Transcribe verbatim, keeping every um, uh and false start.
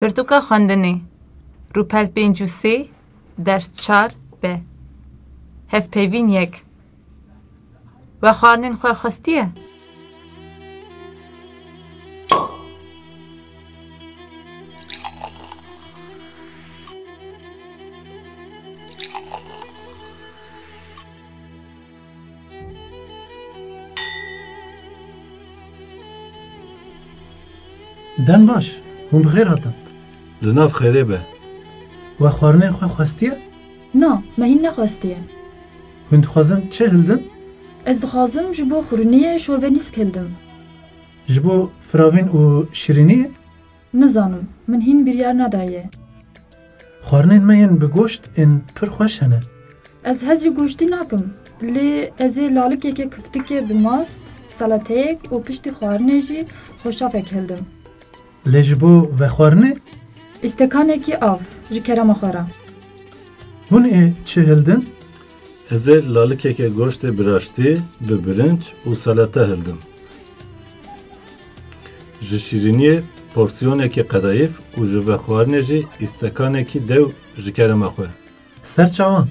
Pirtûka xwendinê. Rûpel pênc û sê, ders çar B. Hevpeyvîn yek. We xwarinên xwe xwestiye? Dem baş, hûn bi xêr hatin. Li nav xêrê be. We xwarinên xwe xwestiye? Na, me hîn nexwestiye. Hûn dixwazin çi hildin? Ez dixwazim ji bo xurûniyê şorbe nîsk hildim. Ji bo firavîn û şirîniyê? Nizanim, min hîn biryar nedaye. Xwarinên me yên bi goşt ên pir xweş hene. Ez hez ji goştî nakim, lê ez ê lalikeke kiftikê bi mast, salateyek û piştî xwarinê jî xweşafek hildim. Lê ji bo vexwarinê? Îstekanekî av, ji kerema xwe re. Hûn ê çi hildin? Ez ê lalikeke goştê biraştî bi birinç û salata hildim. Ji şîrîniyê porsiyonekî qedayîf û ji vexwarinê jî îstekanekî dew ji kerema xwe. Ser çavan,